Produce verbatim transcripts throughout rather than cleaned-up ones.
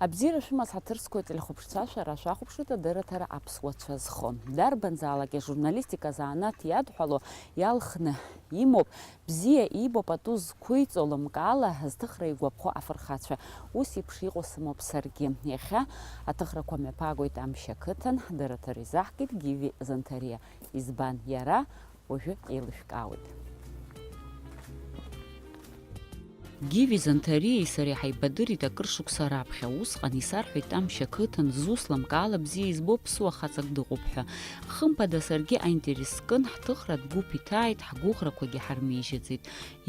Абзиара шәымаз ҳаҭыр зқәу ателехәаԥшцәа, шәара шәахәаԥшуеит адырраҭара аԥсуацәа зхо. Дарбанзаалак ажурналистика азанааҭ иадҳәало иалхны имоуп, бзиа иибо пату зқәиҵо лымкаала зҭыхра игәаԥхо афырхацәа. Ус еиԥш иҟоу сымоуп саргьы. Иахьа аҭыхрақәа мҩаԥаагоит Амшь ақыҭан, ҳдырраҭара изаҳкит Гиви Занҭариа. Избан иара? Уажәы еилышәкаауеит. Гиви Занҭариеи сареи ҳаибадырит акыр шықәса раԥхьа. Усҟан исарҳәеит Амшь ақыҭан, зус лымкаала бзиа избо ԥсуа хаҵак дыҟоуп ҳәа. Хымԥада, саргьы аинтерес скын, ҳҭыхратә гәыԥ иҭааит, ҳгәыӷрақәагьы ҳармеижьаӡеит.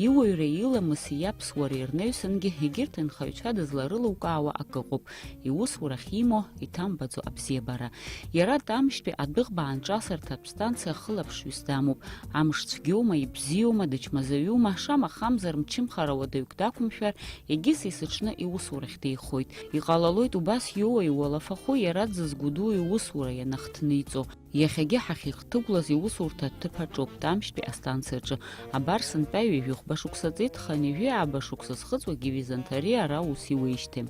Иуаҩреи иламыси иаԥсуареи рнаҩсангьы егьырҭ анхаҩцәа дызларылукаауа акы ыҟоуп, иусурахь имоу, иҭамбаӡо абзиабара. Иара Тамшьтәи адәыӷба аанҿасырҭатә станциа ахылаԥшҩыс дамоуп. Амш цәгьоума, ибзиоума, дычмазаҩума, шамахамзар мчымхара уадаҩык дақәымшәар, егьыс есыҽны иусурахь деихоит. Иҟалалоит убас иоуа-иуалафахо иара дзызгәыдуу иусура ианахҭниҵо. Иахьагьы ҳахьихҭыгәлаз иусурҭа аҭыԥ аҿоуп, Тамшьтәи астанциаҿы. Абар сынтәа ҩажәи хәба шықәса ҵит, хынҩажәи ааба шықәса зхыҵуа Гиви Занҭариа ара ус иуеижьҭеи.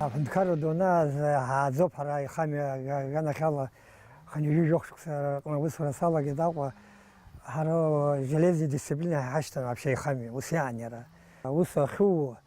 Аҳәынҭқарра ду анааз ҳааӡоуп ҳара аихамҩа аганахьала, хынҩажәи жәохә шықәса рҟны аусура салагеит Аҟәа, ҳара железный дисциплина ҳашьҭан вообще аихамҩа, ус иаан иара. Аус ахьууа,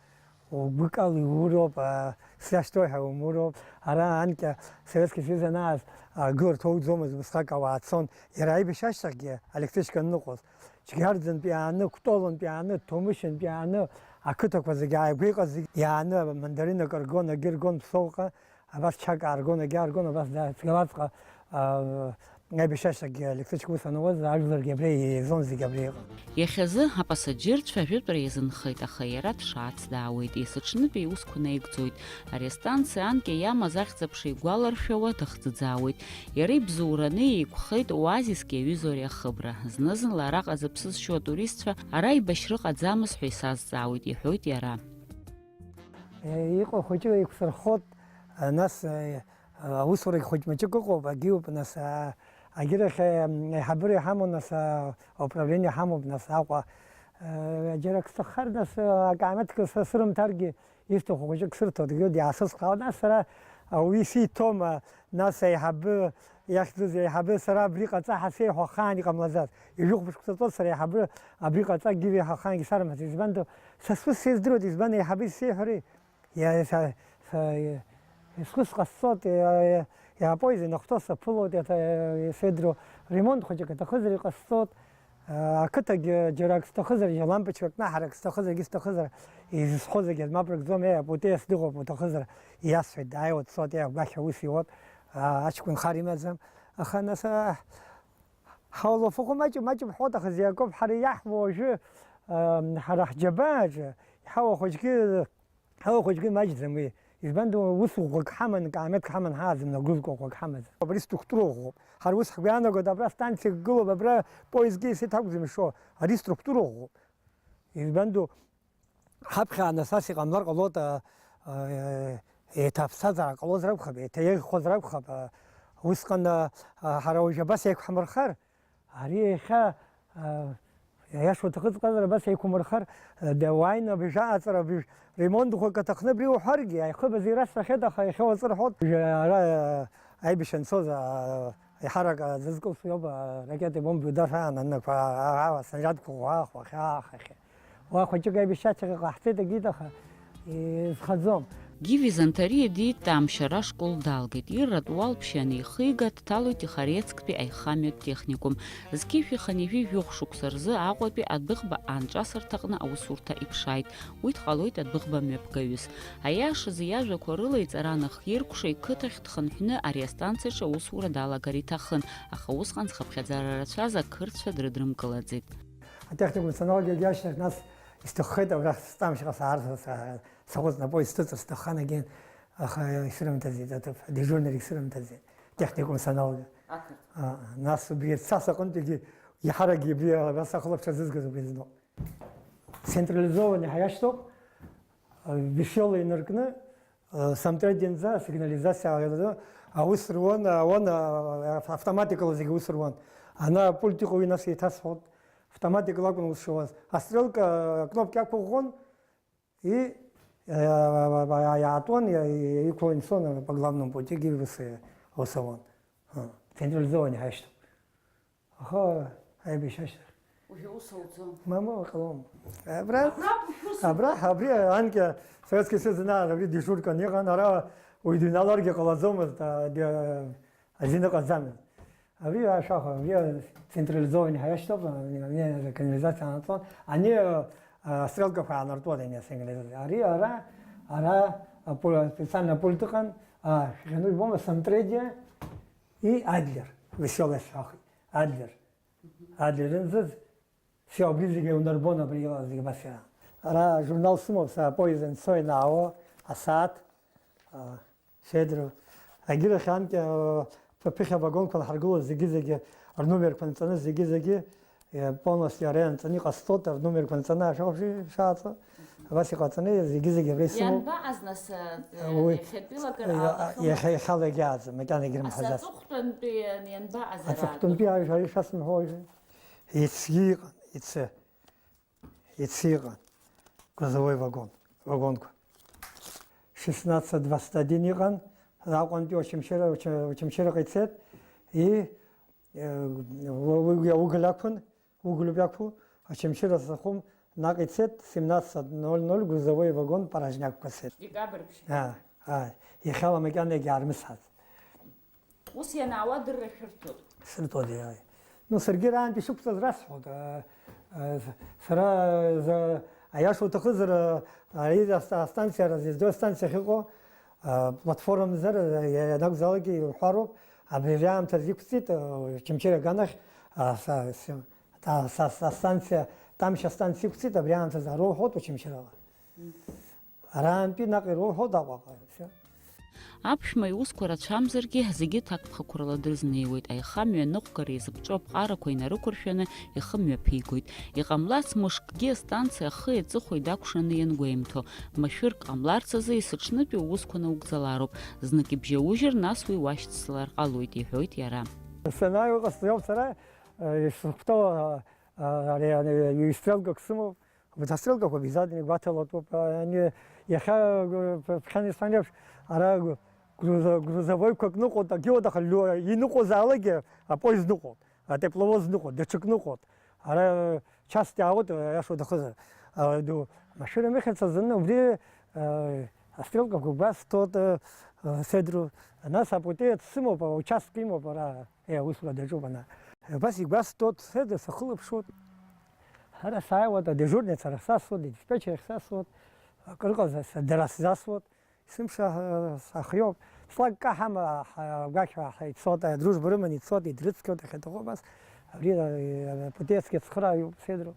угәыкала иуроуп, а, сзашьҭоу ҳәа умуроуп. Ара анкьа Советский Союз анааз, а, гыларҭа уӡомызт, усҟак ауаа цон. Иара аибашьра ашьҭахьгьы электричка анныҟәоз, Џьгьарӡынтә иааны, Кәтолынтә иааны, Ҭомышьынтә иааны, ақыҭақәа зегьы ааигәа иҟаз зегьы иааны, мандаринак ргон, агьы ргон Ԥсоуҟа, абас чак ааргон, агьы ааргон, абас да-, цәгьалаҵәҟьа, аа, аибашьра ашьҭахьгьы электричка ус ануаз, ажәларгьы абра еизон, зегьы абра иҟан. Иахьазы апасаџьырцәа ажәытәра иазынхеит, аха иара дшаац даауеит, есыҽнытәи иусқәа наигӡоит. Ари астанциа анкьа иамаз ахьӡ-аԥша игәаларшәауа дахӡыӡаауеит. Иара ибзоураны еиқәхеит уазиск иаҩызоу ари ахыбра. Зны-зынла араҟа зыԥсы зшьо атуристцәа ара еибашьра ыҟаӡамыз ҳәа исазҵаауеит, иҳәоит иара. Иҟоу ахәыҷы еиқәсырхот, нас, аусурагь хәыҷ-мыҷык ыҟоуп, агьиуп, нас, агьырахь, аиҳабыра иҳамоу, нас, ауправление ҳамоуп, нас, Аҟәа. Џьара ак сҭаххар, нас, акаамеҭк са сырымҭаргьы, исҭаху хәыҷык сырҭоит, дгьыл диаасызхаауеит, нас сара ауаҩы исиҭом, нас аиҳабы иахьӡыз аиҳабы сара абри ҟаҵа ҳәа сеиҳәо ахаан иҟамлаӡац. Ҩажәи хәба шықәса ҵуеит сара аиҳабы абри ҟаҵа Гиви ҳәа ахаангьы сарымҳәац, избан ду, са сус сеиздыруеит, избан аиҳабы исеиҳәари? Иа-, са, са, сус ҟасҵоит, иа-, иа-, иа-, апоезд инахәҭоу саԥылоит, иаҭа-, исеидроу ремонт хәыҷык аҭахызар иҟасҵоит. Ақыҭагьы џьара ак сҭахызар, лампочкак кнаҳарак сҭахызаргьы сҭахызар, изысхозаргьы мап рыгӡом, еи, апутеиас дыҟоуп уҭахызар, иасҳәеит, дааиуа дцоит, еи, агәахьа ус иуоуп, аҷкәын хар имаӡам. Аха нас, а, ҳаулафахәы маҷуп, маҷуп ҳҳәоит, аха зиакоуп, ҳара иаҳуа уажәы, а, ҳара ҳџьабааҿы иҳауа хәыҷгьы Ҳа, уи хәыҷгьы маҷӡам уи. Избан ду, ус ӷәӷәак ҳаман, каамеҭк ҳаман, ҳааӡам нагрузка ӷәӷәак ҳамаӡам. Абри структура ӷәӷәоуп. Ҳара ус ҳгәы иаанагоит, абра станциак гылоуп, абра поездгьы исеиҭ акәӡам ишо. Ари структура ӷәӷәоуп. Избан ду, ҳаԥхьа анасас иҟамлар ҟалоит, а, а, еиҭа аԥсҭазаара ҟалозар акәхап, еиҭа еиӷьхозар акәхап, а, усҟан, а, а, ҳара уажә абас еиқәҳмырхар, ари иахьа, а, Иашоу аҭахыҵәҟьазар, абас еиқәмырхар, д-, уааины абыжә аҟаҵара, абыжә ремонт ӷәӷәак аҭахны абри уҳәаргьы, аихыбыз ирасҳәахьеит, аха иахьа уаҵәы рҳәоит. Ара, а, аибашьра анцоз, а, еиҳарак, а, зызкылсуа иоуп, а, ракетеи бомбеи удашаан аннақәа, а, а, а, снарядқәа ӷәӷәа, ӷәӷәа ахьаахахьеит. Уа хәыҷык аибашьра ацәаҟьаҟа ҳцеит, егьит, аха изхаӡом. Гиви Занҭариа диит Тамшь, ара ашкол далгеит. Ирратә уалԥшьа анихига, дҭалоит Тихорецктәи аихамҩатә техникум. Зқьышәи хынҩажәи жәохә шықәса рзы Аҟәатәи адәыӷба аанҿасырҭаҟны аусурҭа иԥшааит. Уи дҟалоит адәыӷба мҩаԥгаҩыс. Аиашазы, иажәақәа рыла, иҵара анахиркәша, иқыҭахь дхынҳәны ари астанциаҿы аусура далагар иҭахын, аха усҟан зхыԥхьаӡара рацәаз ақырҭцәа дрыдрымкылаӡеит. Атехникум саналга ашьҭахь, нас исҭаххеит абрахь Тамшьҟа саарцәа, са-, саҟәыҵ напоезд сҭыҵыр сҭаххан, егьин, аха исырымҭаӡеит аҭыԥ, адежурнер исырымҭаӡеит, техникум саналга. Ақырҭ. А, нас убри цас аҟынтәигьы иаҳаракгьы абри абас ахылаԥшра зызгаз убри зноуп. Централизованный ҳәа иашьҭоуп, а, весело инаркны, Самтред ианӡа асигнализациа аус руан, ауан, автоматикала зегьы аус руан. Ана апульт иҟоу нас еиҭасҳәоит, автоматикала акәын аус шуаз. Астрелка акнопки ақәыӷәӷәон, и, иаатуан, иа-, иа-, иқәлан ицон по главному путигьы ус, ус ауан. Централизованный ҳаишьҭоуп. Аха аибашьра ашьҭахь. Уажәы ус ауӡом. Мамоу, ҟалом. Абра, Абра ушәус абра, абри анкьа Советский Союз анаара абри дежуркан иҟан, ара уаҩ дыҩналаргьы ҟалаӡомызт, а, ди-, а, азин ыҟаӡамызт. Абри ашәаха, абри централизованный ҳаиашьҭоуп, а, а, канализациа анаҵон. Ани, а, а, стрелкақәа аанартуан ани асигнализациа. Ари ара, ара апу-, специально апульт ыҟан, а, шәахьану ибома, Самтредиа и Адлер, веселая сҳәахит. Адлер. Адлер рынӡаӡ, все, абри зегьы унарбон, абри иҟаз зегьы абас иара. Ара ажурнал сымоуп, са апоезд анцо ианаауа, асааҭ, а, Сеидроу. Агьырахь анкьа, а, ԥыхьа вагонқәа анҳаргылоз зегьы-зегьы рнумерқәа нҵаны, зегьы-зегьы, э, полностью ара ианҵаны иҟасҵоит, рнумерқәа нҵаны ашәа шәааҵо. Абас иҟаҵаны, зегьы-зегьы абра исымоуп. Ианбаҟаз, нас, а, уи, иахьатәилагар иа-, аҟахьоу? Иахьа, иахьала егьааӡам, макьана егьрымҳәаӡац. Асы аҵыхәтәантәи ианбаҟаз ара? Аҵыхәтәантәи аҩ-, аҩ-, шәасымҳәои? Иацгьы иҟан, иацы. Иацы иҟан. Грузовой вагон, вагонқәа. Шестнадцать двадцать один иҟан, Аҟәантәи Очамчыра, Оча-, Очамчыраҟа ицеит. И, э, уи, уи, уи аугыл ақәын. Угәлҩуп иақәу, Очамчыра Сахәым наҟ ицеит, семнадцать ноль ноль грузовой вагон порожняк қәацеит. Декабрь ԥшьба. Аа, аа, иахьала макьана егьаармысаац. Ус ианаауа адырра шәырҭоит. Сырҭоит, иааи. Ну, саргьы раантәи сықәҵаз расҳәоит. А, а, сара, за, аиаша уҭахызар, а, ари ас-, астанциа, Разъездной астанциа ахьыҟоу, а, платформа мзар, а, иа-, ианакәзаалакгьы иуҳәароуп, абри аамҭазы иқәҵит, а, Очамчыра аганахь, а, са-, с-, Та-, са-, са-, станциа, Тамшьа станциа иқәҵит, абри аамҭазы ароуҳәоит Очамчырала. Араантәи наҟ ироуҳәоит Аҟәаҟа, все. Аԥшәма иусқәа рацәамзаргьы, зегьы ҭакԥхықәрала дрызнеиуеит, аихамҩа аныҟәгара изыԥҵәо аԥҟарақәа инарықәыршәаны ихы мҩаԥигоит. Иҟамлац мышкгьы астанциа ахи аҵыхәеи дакәшаны иангәеимҭо, машәырк ҟамларц азы есыҽнытәи уусқәа наугӡалароуп, знык ибжьаужьыр, нас уи уашьцылар ҟалоит, иҳәоит иара. Санааи, иҟасҵо ауп сара, Исыхәҭоу, а, а, ари, ани, ҩ-стрелкак сымоуп, убарҭ астрелкақәа бизадан игәаҭалатәуп, а, ани, иахьа, г-, п-, ԥхьан исҳәан еиԥш, ара г-, грузо-, грузовойқәак ныҟәоит, акгьы ыҟоуп, аха лҩы-, иныҟәозаалакгьы апоезд ныҟәоит, атепловоз ныҟәоит, даҽак ныҟәоит. Ара, части аауеит, аиаша уҭахызар. А, ду, машәырам ихьыӡ азын убри, а, астрелкақәа гәасҭоит, а, а, Седру. Нас апутеец сымоуп, аучастка имоуп ара. Е, аусура даҿуп ана. Абас игәасҭоит, сеида сахылаԥшуеит. Ара сааиуеит, адежурница рахь сасуеит, адиспетчер ахь сасуеит, акрыҟаз ас-, дара сзасуеит. Сымша, э, сахиоуп. Ҵлак каҳама, ҳа-, агәашә ҳа-, ицоит, адружба рыманы ицоит, идрыцқьоит, иахьаҭаху абас. Абри, э, апутеецгьы ацхырааҩуп, Седру.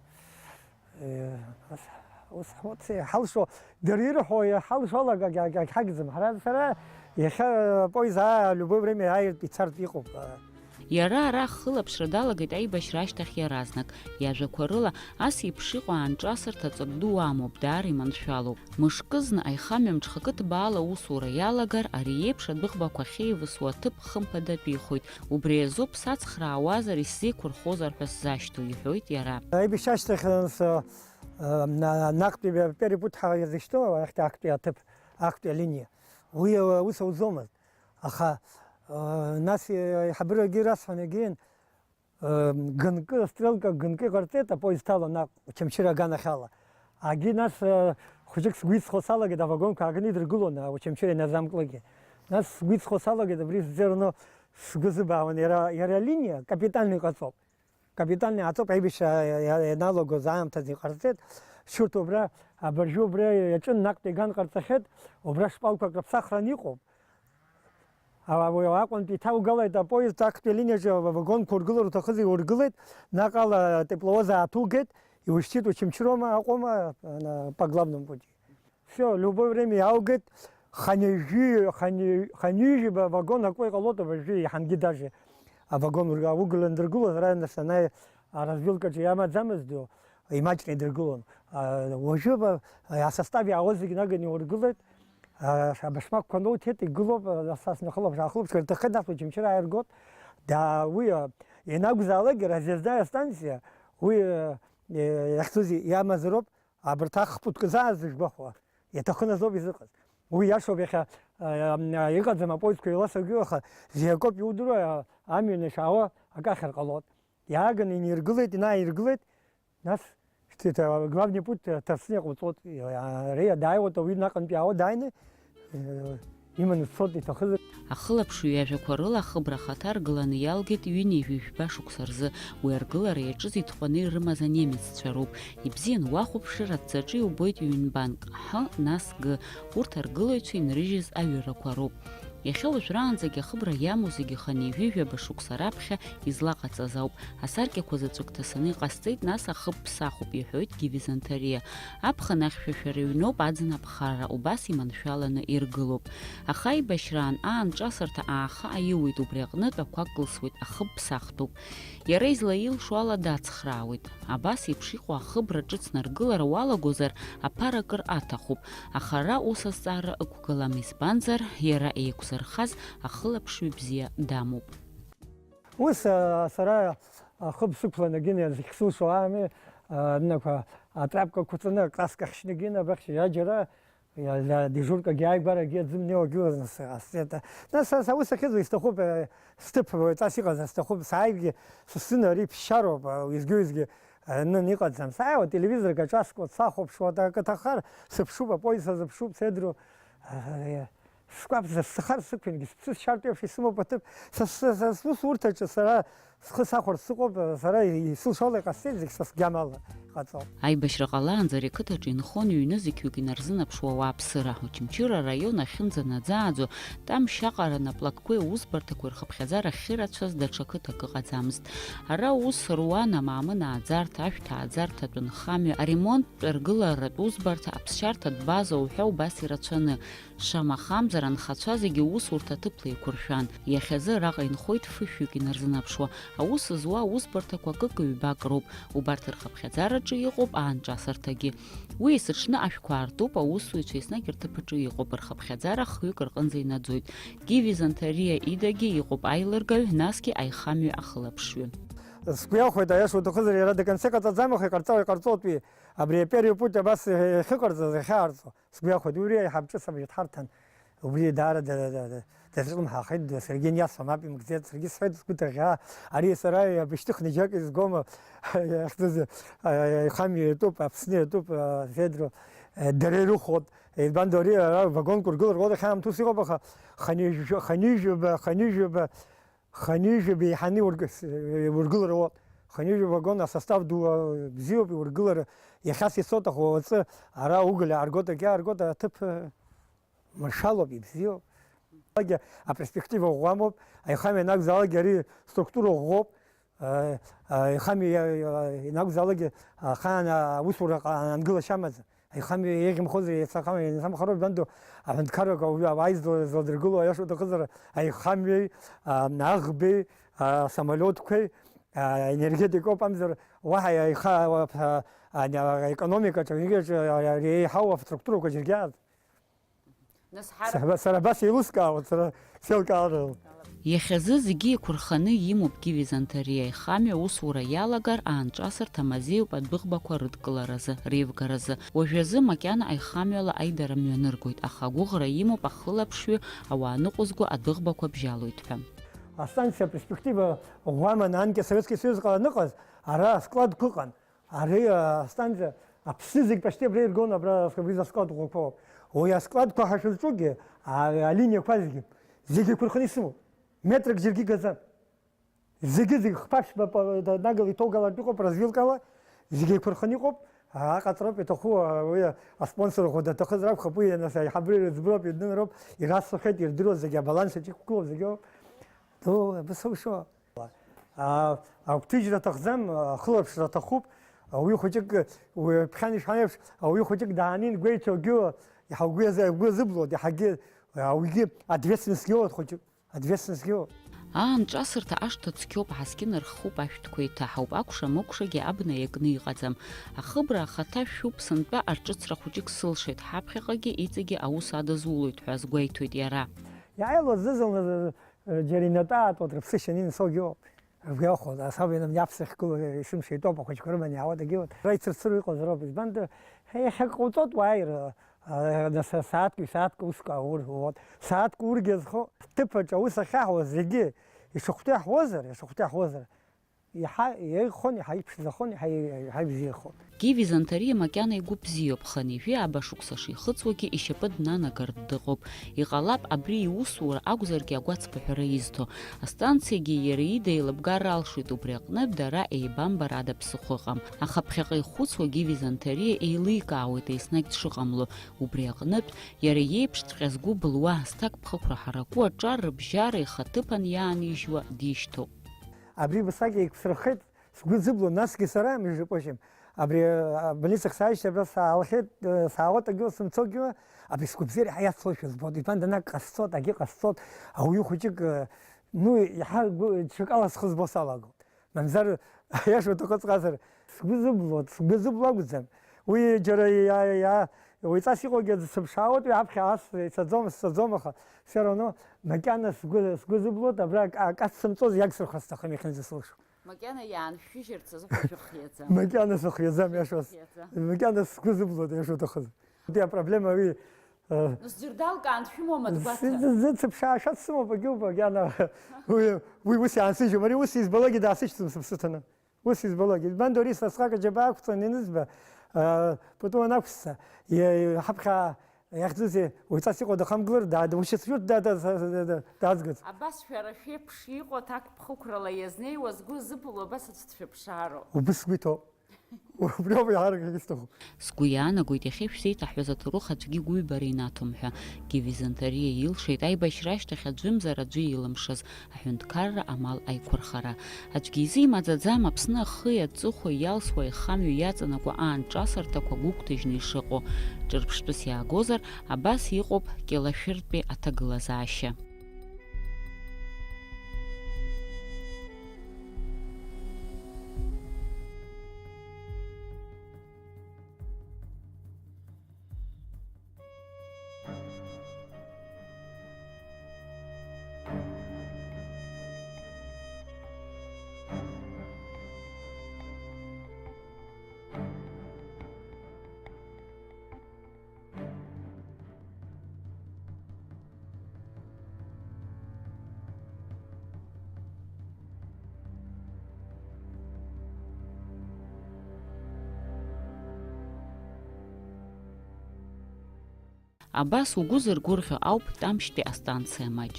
Э, ас-, ус ҳуци-, ҳалшо, дара ирҳәо, иҳалшо алага-, га-, га-, ҳагӡам. Ҳара, сара иахьа, э, поезд аа, любое время ааиртә ицартә иҟоуп, э. Иара ара ахылаԥшра далагеит аибашьра ашьҭахь иаразнак. Иажәақәа рыла, ас еиԥш иҟоу аанҿасырҭа ҵак ду амоуп, даара иманшәалоуп. Мышкызны аихамҩа мҽхакы ҭбаала аусура иалагар, ари еиԥш адәыӷбақәа ахьеивысуа аҭыԥ хымԥадатәихоит. Убри азоуп сацхраауазар, исзеиқәырхозар ҳәа сзашьҭоу, иҳәоит иара. Аибашьра ашьҭахь, э, на-, наҟтәи перепутҳа иазышьҭоу, ахьтә актәи аҭыԥ, актәи алиниа. Уи, э, аус ауӡомызт. Аха, э, нас, э, аиҳабырагьы расҳәан, егьин, э, ганкы, астрелка ганкы иҟарҵеит, апоезд ҭало наҟ Очамчыра аганахьала. Агьи нас, э, хәыҷык сгәы иҵхо салагеит, авагонқәа аакны идыргылон, а, Очамчыра ианазамклагьы. Нас сгәы иҵхо салагеит, абри сзеирно сгәы зыбаауан, иара, иара алиниа капитальный ҟаҵоуп. Капитальный ҟаҵоуп, аибашьра иа-, иа-, ианалагоз аамҭазы иҟарҵеит. Шьурҭа убра, абыржәы убра иаҿын, наҟтәи аган ҟарҵахьеит, убра шпалқәак рыԥсахран иҟоуп. Ала-, уи Аҟәантәи иҭаугалеит апоезд, актәи алиниаҿы авагонқәа ургылар уҭахызар, иургылеит, наҟ ала атепловоз ааҭугеит, иушьҭит Очамчыроума, Аҟәоума, ана, по главному пути. Всё, любое время иааугеит, хынҩажәи, хынҩ-, хынҩажәи ба-, вагон акуа иҟалоит, абыржәы иаҳангьы даже авагон урга-, аугылан дыргылоз, ара нас анааи, аразвилкаҿы иамаӡамызт, имаҷны идыргылон. А, уажәы ба-, асостав иаауаз зегь наганы иургылеит. Абашмаққәа ноуҭеит, игылоуп, нас, нас нахылаԥш-аахылаԥшуа ирҭаххеит, нас Очамчыра ааиргоит. Да, уи, а, ианакәзаалакгьы, Разезда астанциа, уи, а, е, иахьцоз иамазароуп, абарҭ ахԥатәқәа заа зыжәбахуа, иаҭахын азоуп изыҟаз. Уи иашоуп, иахьа, а, а, иҟаӡам апоездқәа еиласыргоит, аха зегь акоуп иудыруа, а, амҩан иашаауа акы ахьыр ҟалоит. Иааганы иниргылеит, инааиргылеит, нас, шьҭа, главный путь, э, ҭарсны иҟауҵоит. Иа-, ари дааиуеит, ауаҩы наҟынтә иаауа дааины, э, иманы дцоит, иҭахызар. Ахылаԥшҩы иажәақәа рыла ахыбра ахаҭа аргыланы иалгеит ҩынҩажәи жәба шықәса рзы. Уи аргылара иаҿыз итҟәаны ирымаз анемеццәа роуп. Ибзиан уахәаԥшыр, адҵаҿы иубоит ҩынтә банк, Ҳ, нас Г. Урҭ аргылаҩцәа инрыжьыз аҩырақәа роуп. Иахьа уажәраанӡагьы ахыбра иамоу зегьы хынҩажәи жәаба шықәса раԥхьа излаҟаҵаз ауп. Асаркьақәа заҵәык ҭасаны иҟасҵеит, нас ахыб ԥсахуп, иҳәоит Гиви Занҭариа. Аԥхын ахьшәашәара ҩноуп аӡын аԥхарра, убас иманшәаланы иргылоуп. Аха аибашьраан аан ҿасырҭа ааха аиуеит, убри аҟнытә ақәа кылсуеит, ахыб ԥсахтәуп. Иара излаилшо ала дацхраауеит. Абас еиԥш иҟоу ахыбра ҿыц наргылара уалагозар, аԥара акыр аҭахуп, аха ара ус азҵаара ықәгылам, избанзар, иара еиқәзырхаз ахылаԥшҩы бзиа дамоуп. Ус, а, сара ахыб сықәланы гьы зегь сылшо аами, а, адәнақәа, атрапкақәа ҵаны, акраска хшьны гьы абахьча иаџьара, Иа-, иа-, дежуркагьы ааигәарагьы аӡы мнеиуагьы ыҟаӡам, сара сцеит. Нас са, са ус ахьыӡуа исҭахуп, э, сҭыԥ, э, ҵас иҟазар сҭахуп, сааигьы сысын, ари ԥсшьароуп, э, уеизгьы-уеизгьы, э, нын иҟаӡам. Сааиуа, телевизорк аҿаскуа, сахәаԥшуа, акы ҭахар, сыԥшуп, апоезд сазыԥшуп, сеидру, э, сгәаԥхазар, схар сықәингьы, сыԥсы сшьартә еиԥш исымоуп аҭыԥ, са, са, са сусурҭаҿы сара Схы сахәарц сыҟоуп, сара исылшо ала иҟасҵеит, зегь са сгьама ала иҟаҵоуп. Аибашьра ҟалаанӡа ари ақыҭаҿы инхон ҩ-нызқьҩык инарзынаԥшуа ауааԥсыра. Очамчыра араион ахьынӡанаӡааӡо, Тамшь аҟара наплакқәеи аусбарҭақәеи рхыԥхьаӡара ахьырацәаз даҽа қыҭак ыҟаӡамызт. Ара аус руан амаамын ааӡарҭа, ашәҭ ааӡарҭа, атәынхамҩа, аремонттә аргыларатә усбарҭа, аԥсшьарҭатә база уҳәа убас ирацәаны. Шамахамзар, анхацәа зегьы усурҭа аҭыԥла еиқәыршәан. Иахьазы араҟа инхоит фышәҩык инарзынаԥшуа, аус зуа аусбарҭақәа акык-ҩбак роуп. Убарҭ рхыԥхьаӡараҿы иҟоуп аанҿасырҭагьы. Уи есыҽны ашәқәа аартуп, аусзуҩцәа еснагь рҭыԥ аҿы иҟоуп, рхыԥхьаӡара хҩык рҟынӡа инаӡоит. Гиви Занҭариа идагьы иҟоуп аилыргаҩ, насгьы аихамҩа ахылаԥшҩы. Сгәы иахәеит, аиаша уҭахызар, иара до конца иҟаҵаӡам, аха иҟарҵо, иҟарҵоит уи. Абри апериопуть абас иахьыҟарҵаз, иахьаарҵо. Сгәы иахәеит, уи аиҳаб ҿыц абжьы дҳарҭан, убри даара да-, да-, да-, дазҿлымҳахеит, саргьы ианиасуа мап имкӡеит, саргьы сҳәеит, сгәы ҭыӷьӷьаа, ари сара абышьҭыхны џьарак изгома, иахьӡыз, а, аихамҩа иатәуп, Аԥсны иатәуп, а, Федро, а, дара ирыхәот, избан ду, ари ара вагонк ургылар уоуеит, иахьа аамҭа ус иҟоуп, аха хынҩажәи-, хынҩажәаба, хынҩажәаба, Хынҩажәа беиҳаны иург-, с-, иургылар ауп. Хынҩажәа вагон асостав ду, а, бзиоуп иургылар. Иахьас ицоит, аха уаҵәы ара Уголь ааргоит, агьа ааргоит, аҭыԥ, а, маршалоуп, ибзиоуп. Агьа аперспектива ӷәӷәамоуп, аихамҩа ианакәзаалак ари структура ӷәӷәоуп, а, а, аихамҩа иа-, иа-, ианакәзаалак ахаан аусура ҟа-, аангылашьа амаӡам. Аихамҩа еиӷьымхозар, иацы ахамҩа ианҭамхароуп, дәанду, аҳәынҭқаррак ауаҩы ауаа изла-, изладыргыло, аиаша уҭахызар, аихамҩеи, а, аӷбеи, асамолиотқәеи, а, аенергетикоуп, амзар уаҳа аиха-, а, а, аекономикаҿы, ари еиҳау афатруктурақәа џьаргьы ааӡ. Нас ҳара Сара, сара абас еилыскаауан, сара сеилкаара. Иахьазы зегьы еиқәырханы имоуп Гиви Занҭариа, аихамҩа аусура иалагар, аанҿасырҭа мазеиуп адәыӷбақәа рыдкыларазы, реивгаразы. Уажәазы макьана аихамҩала аидара мҩаныргоит, аха агәыӷра имоуп ахылаԥшҩы ауаа ныҟәызго адәыӷбақәа бжьалоит ҳәа. Астанциа аперспектива ӷәӷәаман, анкьа Советский Союз ҟаланыҟаз, ара аскладқәа ыҟан. Ари, а, астанциа, Аԥсны зегь почти абра иргон, абра, абри асклад ӷәӷәақәоуп. Уи аскладқәа ҳашәызҿугьы, а, алиниақәа зегьы, зегьы еиқәырханы исымоуп. Метрак џьаргьы игаӡам. Зегьы, зегь хԥа-ԥшьба па-, да-, нагала иҭоугалартә иҟоуп, развилкала, зегьы еиқәырханы иҟоуп. А, аҟаҵароуп иаҭаху, а, уи аспонсор ӷәӷәа даҭахызар акәхап, уи, нас, аиҳабыра ирыӡброуп, ирдыруеит, ирасҳәеит, ирдыруеит, зегьы абаланс аҿы иқәгылоуп, зегьы. Ду, абас аушо. А, агәҭыжьра аҭахӡам, ахылаԥшра аҭахуп. Ауаҩы хәыҷык, уи ԥхьан ишҳәан еиԥш, ауаҩы хәыҷык даанин гәеиҭо, агьы, иаҳа угәы иазы-, угәы иазыблуа, иаҳагьы, ауаҩгьы ответственностьгьы ыҟоуп хәыҷык, ответственностьгьы ыҟоуп. Аанҿасырҭа ашҭа цқьоуп, ҳаскьына рххоуп, ашәҭқәа еиҭаҳауп, акәша-мыкәшагьы абна иакны иҟаӡам. Ахыбра ахаҭа шәуп, сынтәа арҿыцра хәыҷык сылшеит, ҳаԥхьаҟагьы иҵегьы аус адызулоит ҳәа азгәеиҭоит иара. Иааило зызылныз, э, џьара инатәаатәуеит, рыԥсы шьаны инсогьы ыҟоуп. Рыбӷьы ахәылт, особенно абни аԥса иахьгылоу, есымша итәоуп, ахәыҷқәа рыманы иаауа дагьыуеит. Ара ицырцыруа иҟазароуп, избанда, ҳа иахьак ҟауҵоит уааира, а, нас сааҭк, ҩ-сааҭк уск аур, вот. Сааҭк ургьы азхо, ҭыԥ аҿы аус ахьаҳуа зегьы ишахәҭоу иаҳуазар, ишахәҭоу иаҳуазар, иаҳа еиӷьхон, иаҳа иԥшӡахон, иаҳа, иаҳа ибзиахон. Гиви Занҭариа макьана игәы бзиоуп, хынҩажәи ааба шықәса шихыҵуагьы ишьапы днанагартә дыҟоуп. Иҟалап, абри иусура акәзаргьы агәацԥыҳәара изҭо. Астанциагьы иара ида еилыбгар алшоит, убри аҟнытә дара еибамбар ада ԥсыхәа ыҟам. Аха ԥхьаҟа иххәыцуа Гиви Занҭариа еиликаауеит еснагь дшыҟамло. Убри аҟнытә, иара иеиԥшҵәҟьа згәы былуа, зҭакԥхықәра ҳараку аҿар рыбжьара ихаҭыԥан иаанижьуа дишьҭоуп. Абри бысак еиқәсырхеит. Сгәы зыбло, насгьы сара, между прочим, абри, а, больницахь сааижьҭеи абра саалхеит, э, саауеит, агьыла сымцогьы, абри сгәабзиара иаҳа иацлошәа збоит, итәан данак ҟасҵоит, агьы ҟасҵоит, ауаҩы хәыҷык, э, ну, иаҳа гәы-, ҽакала схы збо салагоит. Мамзар, аиаша уҭахыҵәҟьазар, сгәы зыблоит, сгәы зыбло акәӡам. Уи џьара иа-, иа-, уаҩҵас иҟоугьы аӡә сыԥшаауеит, уи аԥхьа ас ицаӡом, сцаӡом, аха все равно макьана сгәы, сгәы зыблоит, абра ак-, акац сымҵоз иагсырхәа сҭахым иахьынӡасылшо. Макьана иааншәыжьырц азыҳәа шәыхиаӡам. Макьана сыхиаӡам, иашоз. Шәыхиаӡам. Макьана сгәы зыблода, иашоу аҭахыз. Убри апроблема уи, э, ну, сдырдалкаан шәымоума, дгәаҭа? Зыцыԥшаашьа сымоуп, агьоуп, агьана. Уи, уи ус иаансыжьуам. Ари ус избалакгьы даасышьҭӡом сыԥсы ҭаны. Ус избалакгьы. Избан Дорис асҟак аџьабаа ақәҵан ианызба, э, пату анақәсҵа, е-, ҳаԥхьа Иахьӡузеи, уаҩҵас иҟоу дахамгылар, даа, ушьацәгьоур, даа, даа, даа, даа, даазгац. Абас шәара шәеиԥш иҟоу аҭакԥхықәрала иазнеиуа згәы зыбылуа абас аӡә дшәыԥшаароуп. Убыс сгәы иҭоуп. Убриоуп иаҳарак исҭаху. Сгәы иаанагоит, иахьа ишәзеиҭаҳҳәаз аҭоурых аӡәгьы гәыҩбара инаҭом ҳәа. Гиви Занҭариа илшеит аибашьра ашьҭахь аӡәымзар аӡәы илымшаз. Аҳәынҭқарра амал аиқәырхара. Аӡәгьы изы имаӡаӡам Аԥсны ахи аҵыхәеи иалсуа аихамҩа иаҵанакуа аанҿасырҭақәа гәыгәҭажьны ишыҟоу. Ҿырԥштәыс иаагозар, абас иҟоуп Кьалашәыртәи аҭагылазаашьа. Абас угәы зыргәырӷьо ауп Тәамшьтәи астанциа маҷ.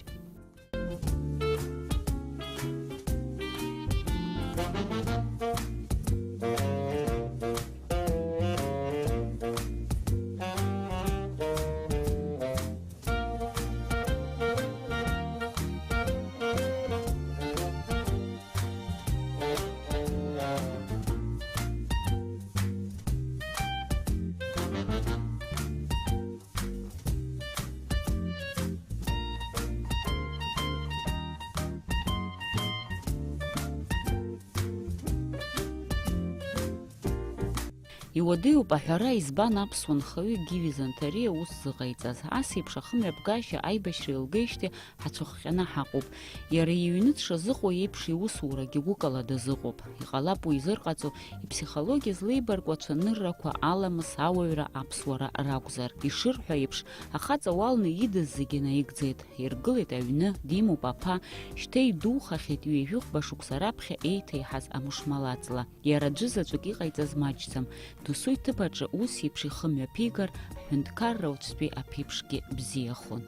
Иуадаҩуп аҳәара, избан аԥсуа нхаҩы Гиви Занҭариа ус зыҟаиҵаз. Ас еиԥш ахымҩаԥгашьа аибашьра еилгеижьҭеи ҳацәыхҟьаны ҳаҟоуп. Иара иҩны дшазыҟоу еиԥш иусурагьы гәыкала дазыҟоуп. Иҟалап уи изырҟаҵо, иԥсихологиа злеибарку ацәаныррақәа, аламыс, ауаҩра, аԥсуара ракәзар. Ишырҳәо еиԥш, ахаҵа уалны идыз зегьы наигӡеит. Иргылеит аҩны, димоуп аԥа, шьҭа идухахьеит ҩажәихәба шықәса раԥхьа еиҭеиҳаз амушмал аҵла. Иара аӡәы заҵәык иҟаиҵаз маҷӡам, досу иҭыԥ аҿы ус еиԥш ихы мҩаԥигар, ҳҳәынҭқарра уаҵәтәи аԥеиԥшгьы бзиахон.